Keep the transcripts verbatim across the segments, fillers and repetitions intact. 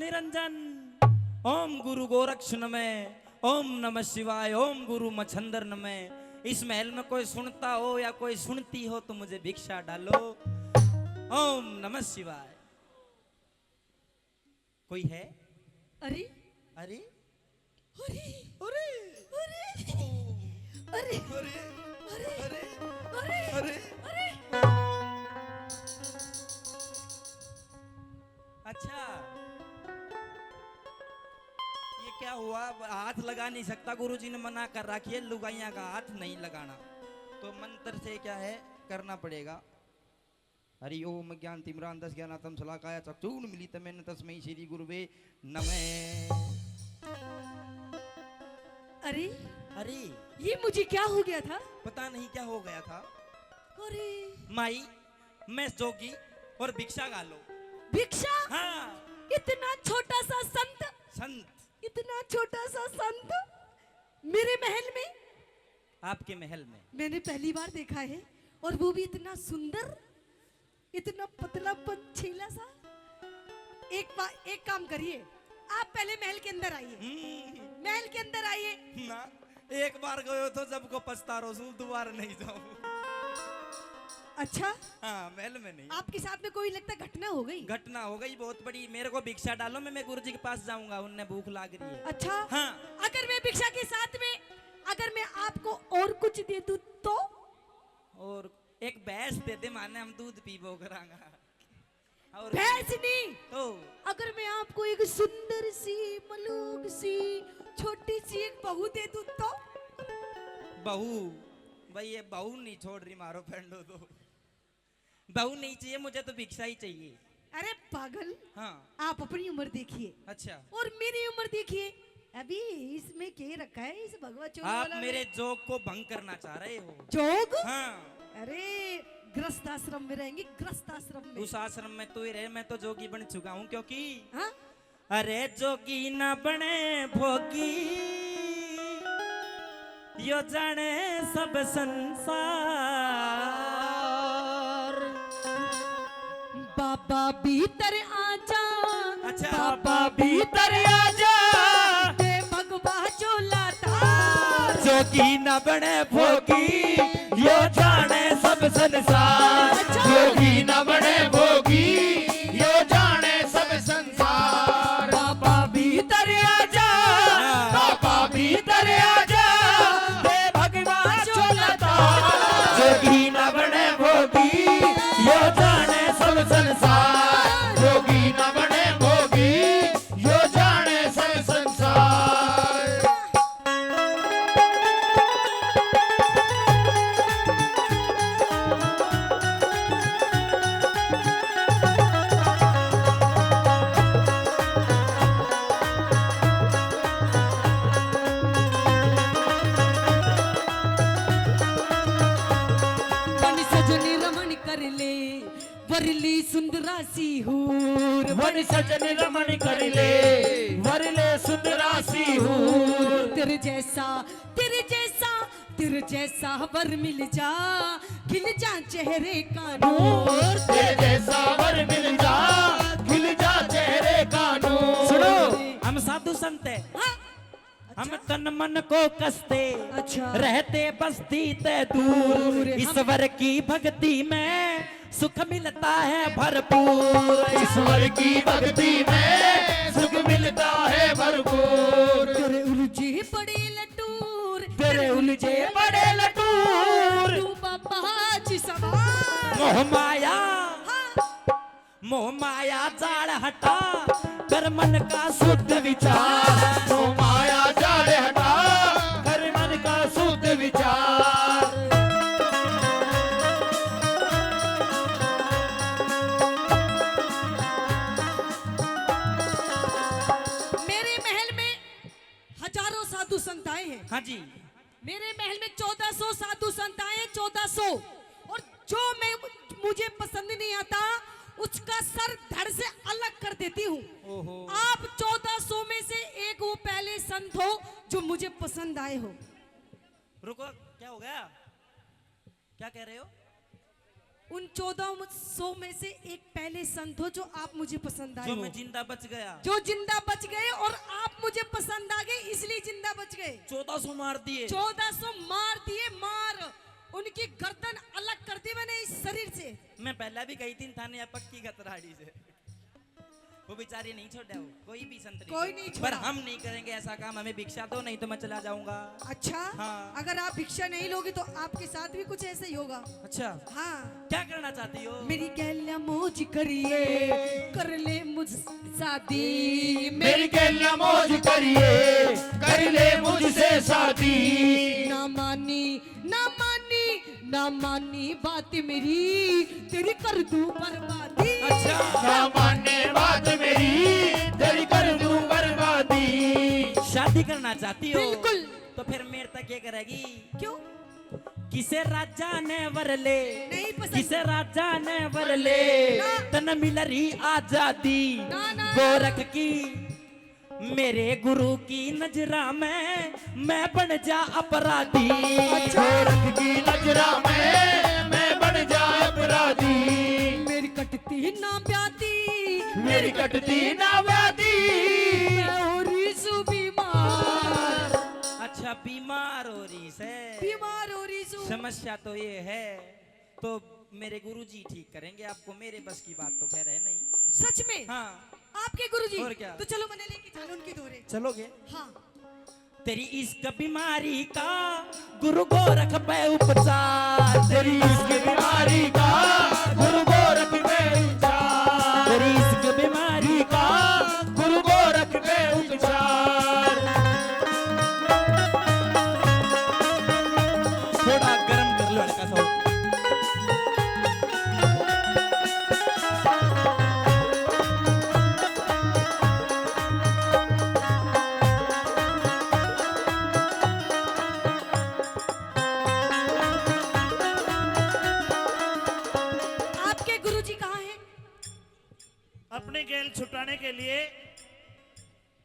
निरंजन। ओम गुरु गोरक्ष नमः। ओम नमः शिवाय। ओम गुरु मच्छंदर नमः। इस महल में कोई सुनता हो या कोई सुनती हो तो मुझे भिक्षा डालो। ओम नमः शिवाय। कोई है? अरे, अरे, अरे, अरे, अरे, अरे, अरे, अरे, अरे, अरे, अरे। अरे। अच्छा, ये क्या हुआ? अब हाथ लगा नहीं सकता, गुरुजी ने मना कर रखी है, लुगाइयां का हाथ नहीं लगाना। तो मंत्र से क्या है, करना पड़ेगा। हरि ओम ज्ञान तिमिरांधस्य ज्ञानार्थम शलाकाया चक्षुर्मीलितं येन तस्मै श्री गुरुवे नमः। अरे, अरे, ये मुझे क्या हो गया था? पता नहीं क्या हो गया था। अरे। माई, मैं जोगी और भिक्षा घालो। भिक्षा? हाँ। इतना छोटा सा संत, संत। इतना छोटा सा संत मेरे महल में? आपके महल में। मैंने पहली बार देखा है, और वो भी इतना सुंदर, इतना पतला पंछीला सा। एक बा-, एक काम करिए, आप पहले महल के अंदर आइए। हम्म। महल के अंदर आइए। ना, एक बार गयो तो जब को पछता रो सूं, दोबारा नहीं जाऊं। अच्छा? हाँ, महल में नहीं। आपके साथ में कोई लगता घटना हो गई? घटना हो गई बहुत बड़ी। मेरे को भिक्षा डालो, मैं, मैं गुरुजी के पास जाऊंगा, उनने भूख लाग रही है। अच्छा? हाँ। अगर मैं भिक्षा के साथ में, अगर मैं आपको और कुछ दे दूं तो? और एक भैंस दे दे, माने हम दूध पीबो करांगा। और भैंस नहीं। तो? अगर मैं आपको एक सुंदर सी, मलूक सी, छोटी सी एक बहू दे दूं तो? बहू? भाई, ये बहू नहीं छोड़ रही, मारो फेंडो तो। बहू नहीं चाहिए मुझे, तो भिक्षा ही चाहिए। अरे पागल, हाँ। आप अपनी उम्र देखिए। अच्छा। और मेरी उम्र देखिए, अभी इसमें के रखा है इस भगवा चोरी आप वाला मेरे में? जोग को भंग करना चाह रहे हो। जोग? हाँ। अरे, गृहस्थ आश्रम में रहेंगे, गृहस्थ आश्रम में। उस आश्रम में तू ही रहे, मैं तो जोगी बन चुका हूँ, क्योंकि हाँ? अरे जोगी ना बने भोगी, यो जाने सब संसार। बाबा भीतर आजा, अच्छा। बाबा भीतर आजा, दे भगवा झोला तार। जोगी ना बने भोगी, यो जाने सब संसार। अच्छा। जोगी ना बने भोगी, यो जाने सब संसार। बाबा भीतर आजा, हाँ। बाबा भीतर आजा, दे भगवा झोला तार। जोगी ना बने भोगी, यो जाने सब संसार। जोगी ना बने भोगी, यो जाने सब संसार। बन सजनी रमण कर ले, वरली सुंदरा सी हूर। वन सजन रमण कर ले, वरले सुंदरा सी हूर। तेरे जैसा, तेरे जैसा, तेरे जैसा वर मिल जा, खिल जा चेहरे का नूर। तेरे जैसा वर मिल जा, खिल जा चेहरे का नूर। सुनो, हम साधु संत हैं। हाँ। हम अच्छा। तन मन को कसते, अच्छा। रहते बस्ती ते दूर। दूर। हम ईश्वर की भक्ति में सुख मिलता है भरपूर। ईश्वर की भक्ति में सुख मिलता है भरपूर। तेरे उलझे पड़े लटूर, तेरे उलझे पड़े लटूर। तू बाबा जी सवार। मोह माया। हाँ। मोह माया जाल हटा, कर मन का शुद्ध विचार। मोह माया जाल हटा, कर मन का शुद्ध विचार। मेरे महल में हजारों साधु संत आए हैं। हाँ जी। मेरे महल में चौदह सौ साधु संत आए, चौदह सौ। और जो मैं, मुझे पसंद नहीं आता, उसका सर धड़ से अलग कर देती हूँ। ओहो। आप चौदह सौ में से एक वो पहले संत हो जो मुझे पसंद आए हो। रुको, क्या हो गया? क्या कह रहे हो? उन चौदह सौ में से एक पहले संत हो जो आप मुझे पसंद आए जो हो। मैं जिंदा बच गया। जो जिंदा बच गए और आप मुझे पसंद आ गए, इसलिए जिंदा बच गए। चौदह सौ मार दिए। चौदह सौ मार दिए, मार। उनकी गर्दन अलग कर दी मैंने इस शरीर से। मैं पहला भी कही थी थाने या पक्की गतराड़ी से। वो बेचारी नहीं छोड़ा, वो कोई भी संत नहीं कोई छोड़ा। नहीं पर छोड़ा। हम नहीं करेंगे ऐसा काम, हमें भिक्षा दो, नहीं तो मैं चला जाऊंगा। अच्छा, हाँ। अगर आप भिक्षा नहीं लोगे तो आपके साथ भी कुछ ऐसा ही होगा। अच्छा। हाँ। क्या करना चाहती हो? मेरी गैल्या मौज करिए, कर ले मुझसे शादी। मेरी गैल्या मौज करिए, कर ले मुझसे शादी। ना मानी, ना मानी, ना मानी बात मेरी, तेरी कर दूं बर्बादी। अच्छा। ना माने बात मेरी, तेरी कर दूं बर्बादी। शादी करना चाहती हो? बिल्कुल। तो फिर मेरे तक ये करेगी? क्यों? किसे राजा ने वर ले, नहीं पसंद। किसे राजा ने वर ले, ना। तन मिल रही आजादी। ना, ना, ना। गोरख की, मेरे गुरु की नजरा में मैं बन जा अपराधी। अच्छा। गोरख की नजरा में मैं बन जा अपराधी। मेरी कटती ना ब्याती, मेरी कटती ना ब्याती। मैं हो रही सू बीमार। अच्छा, बीमार हो रही से। बीमार हो रही सू। समस्या तो ये है, तो मेरे गुरुजी ठीक करेंगे आपको, मेरे बस की बात तो खैर है नहीं। सच में? हाँ। आपके गुरुजी? और क्या? तो चलो, मैंने लेके जाना उनकी धोरे। चलोगे? हाँ। तेरी इश्क बीमारी का गुरु गोरख पे उपचार। तेरी इश्क बीमारी का गुरु गोरख पे उपचार। तेरी इश्क बीमारी का गुरु गोरख पे उपचार। थोड़ा गर्म कर लो हल्का सा। आपके गुरुजी कहाँ हैं? अपने गैल छुटाने के लिए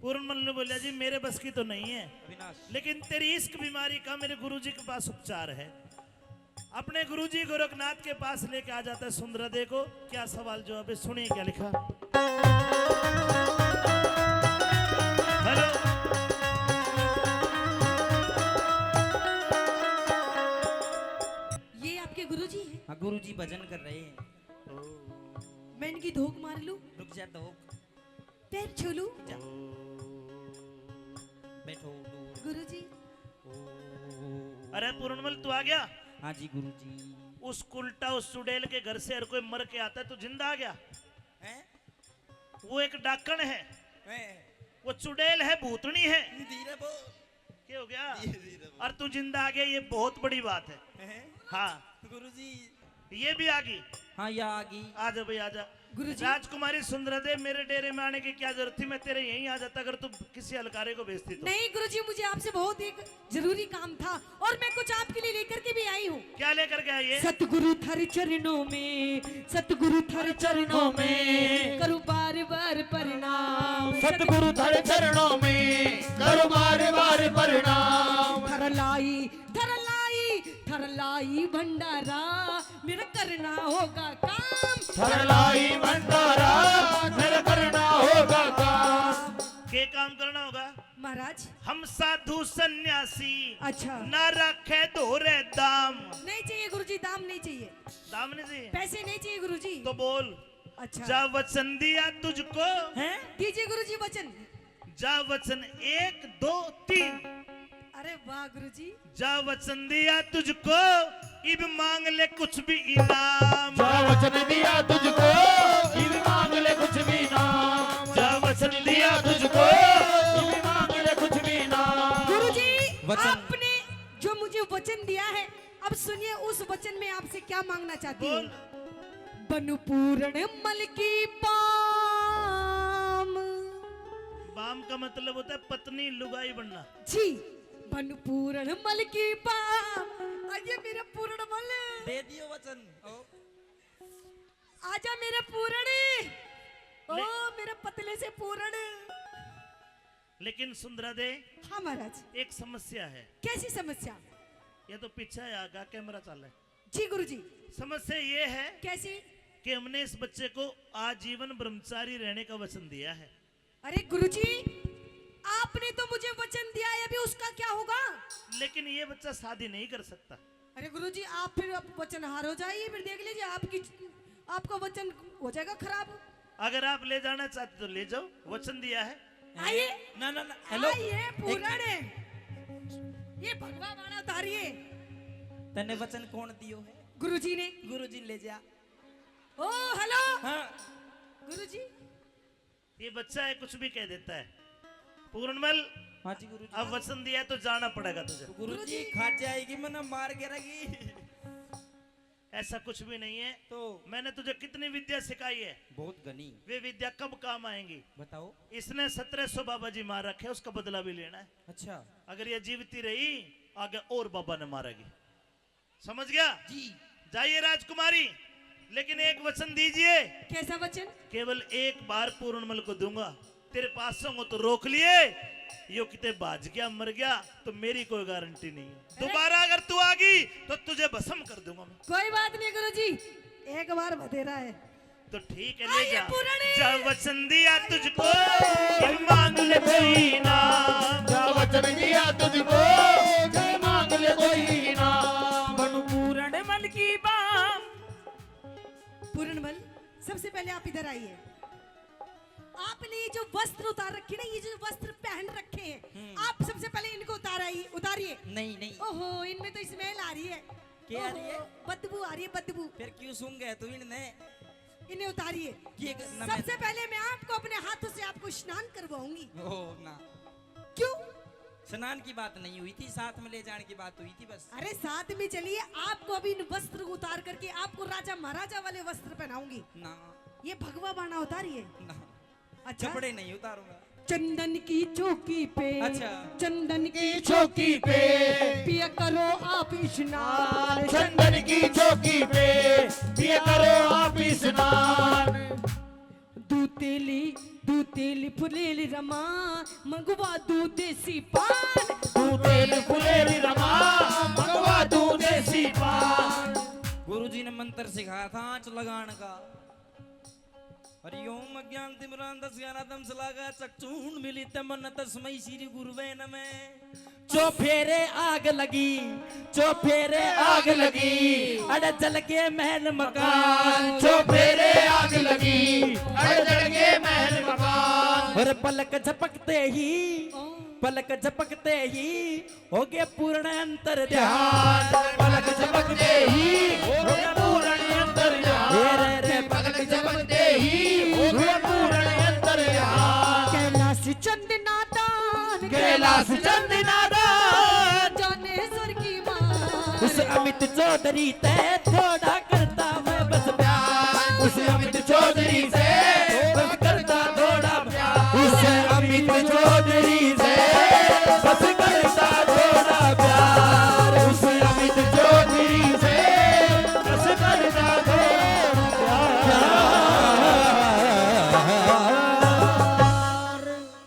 पूर्णमल ने बोला, "जी, मेरे बस की तो नहीं है, अविनाश। लेकिन तेरी इश्क बीमारी का मेरे गुरुजी के पास उपचार है।" अपने गुरुजी गोरखनाथ के पास लेके आ जाता है सुंदरादे को। क्या सवाल जवाब है, सुनिए क्या लिखा। हेलो। ये आपके गुरुजी हैं? हाँ, गुरुजी भजन कर रहे हैं। मैं इनकी धोक मार लूं? रुक जा, धोक। पैर छू लूं? जा। बैठो, दूर। गुरुजी। अरे पूर्णमल, तू आ गया? हाँ जी गुरुजी। उस कुलटा, उस चुड़ैल के घर से हर कोई मर के आता है, तू जिंदा आ गया? हैं? वो एक डाकण है। हैं? वो चुड़ैल है, भूतनी है। धीरे बोल। क्या हो गया? धीरे, धीरे बोल। और तू जिंदा आ गया, ये बहुत बड़ी बात है। हैं? हाँ। गुरुजी। ये भी आ गई। हाँ, ये आ गई। आ जा भाई, आ जा। गुरुजी। राजकुमारी सुंदरादे, मेरे डेरे में आने की क्या जरूरत थी? मैं तेरे यहीं आ जाता अगर तू किसी हलकारे को भेजती तो। नहीं गुरुजी, मुझे आपसे बहुत एक जरूरी काम था और मैं कुछ आपके लिए लेकर के भी आई हूँ। क्या लेकर के आई है? सतगुरु थारे चरणों में, सतगुरु थारे चरणों में करूँ बार बार प्रणाम। सतगुरु थारे चरणों में करूँ बार बार प्रणाम। थारा लाई, थारा लाई, थारा लाई भंडारा, मेरा करना होगा काम। थारा लाई भंडारा, मेरा करना होगा काम। के काम करना होगा? महाराज। हम साधु सन्यासी अच्छा। ना रखे धोरे दाम। नहीं चाहिए गुरुजी, दाम नहीं चाहिए। दाम नहीं चाहिए? पैसे नहीं चाहिए गुरुजी। तो बोल। अच्छा। जा वचन दिया तुझको। हैं? दीजिए गुरुजी वचन। जा वचन एक, दो, तीन। अरे वाह गुरुजी। जा वचन दिया तुझको, इब मांग ले कुछ भी इनाम। जा वचन दिया तुझको, इब मांग ले कुछ भी इनाम। जा वचन दिया तुझको, इब मांग ले कुछ भी इनाम। गुरुजी, वचन। आपने जो मुझे वचन दिया है, अब सुनिए, उस वचन में आपसे क्या मांगना चाहती हूँ। बोल। बनु पूरण मल की बाम। बाम का मतलब होता है पत्नी, लुगाई बनना। जी, बनु पूरण मल की बाम। आइए मेरा पूरण मल। दे दियो वचन। ओ। आजा मेरा पूरण। ओ, ले- मेरा पतले से पूरण। लेकिन सुंदरा दे, हाँ महाराज। एक समस्या है। कैसी समस्या? ये तो पीछे आगा कैमरा चाले। जी गुरुजी। समस्या ये है, कैसी? कि हमने इस बच्चे को आजीवन ब्रह्मचारी रहने का वचन दिया है। अरे गुरुजी, आपने तो मुझे वचन दिया है, अभी उसका क्या होगा? लेकिन ये बच्चा शादी नहीं कर सकता। अरे गुरुजी, आप फिर अब वचन हार हो जाइए, फिर देख लीजिए आपकी, आपका वचन हो जाएगा खराब। अगर आप ले जाना चाहते तो ले जाओ, वचन दिया है। आइए। ना, ना, ना, हेलो। आइए, एक पूरण है। ये भगवा बाणा उतारिए। तन्ने वचन कौन दियो है? गुरुजी ने। गुरुजी ले जा। ओ, हेलो। हाँ। गुरुजी। ये बच्चा है, कुछ भी कह देता है। पूरणमल, हाँ जी गुरुजी। अब वचन दिया है तो जाना पड़ेगा तुझे। गुरुजी, गुरुजी। खा जाएगी, मन्ने मार के रखी। ऐसा कुछ भी नहीं है। तो? मैंने तुझे कितनी विद्या सिखाई है? बहुत घनी। वे विद्या कब काम आएंगी? बताओ। इसने सत्रह सौ बाबा जी मार रखे, उसका बदला भी लेना है। अच्छा। अगर ये जीवती रही, आगे और बाबा ने मारेगी। समझ गया? जी। जाइए राजकुमारी, लेकिन एक वचन दीजिए। कैसा वचन? केवल एक बार पूरणमल को दूंगा। तेरे पास से तो रोक लिए, यो किते भाज गया, मर गया, तो मेरी कोई गारंटी नहीं है। अरे। दोबारा अगर तू आ गई, तो तुझे भस्म कर दूंगा मैं। कोई बात नहीं गुरुजी, एक बार बतेरा है। तो ठीक है, ले आइए जा। पूरण। जा वचन दिया तुझको, ये मांग ले कोई ना। जा वचन दिया तुझको, ये मांग ले कोई ना। बनू पूरणमल की बात। पूरणमल, सबसे पहले आप इधर आइए। आपने ये जो वस्त्र उतार रखे ना, ये जो वस्त्र पहन रखे हैं, हम्म। आप सबसे पहले इनको उतार आइए, उतारिए। नहीं, नहीं। ओहो, इनमें तो smell आ रही है। क्या आ रही है? ओहो, बदबू आ रही है, बदबू। फिर क्यों सूंघे तू इनने? इन्हें उतारिए। ये ग-, ना, मैं सबसे पहले मैं आपको अपने हाथों से आपको स्नान करवाऊंगी। ओह, ना। क्यों? स्नान की बात नहीं हुई थी, साथ में ले जाने की बात हुई थी बस। अरे साथ में चलिए, आपको अभी इन वस्त्र को उतार करके आपको राजा महाराजा वाले वस्त्र पहनाऊंगी। ना। ये भगवा बाणा उतारिए। ना। अच्छा। कपड़े नहीं उतारूंगा। चंदन की चौकी पे, अच्छा। चंदन की चौकी पे पिया करो आप स्नान। चंदन की चौकी पे पिया करो आप स्नान। दूतेली, दूतेली फुलेली रमा, मंगवा दूं देसी पान। दूतेली फुलेली रमा, मंगवा दूं देसी पान। गुरुजी ने मंत्र सिखाया था आंच लगाने का। हरि ओम अज्ञान तिमिरांधस्य ज्ञानांजन शलाकया चक्षुषा उन्मीलितं येन तस्मै श्री गुरुवे नमः। चौफेरे आग लगी, चौफेरे आग लगी, अड़ जल गए महल मकान। चौफेरे आग लगी, अड़ जल गए महल मकान। और पलक झपकते ही, पलक झपकते ही हो गए पूर्ण अंतर ध्यान। पलक झपकते ही हो गए पूर्ण अंतर ध्यान। रे, रे, रे, पलक झपकते ही हो गए पूर्ण अंतर ध्यान। कैलाश चंद नादान, कैलाश चंद नादान। जाने स्वर की माँ। उस अमित चौधरी ते थोड़ा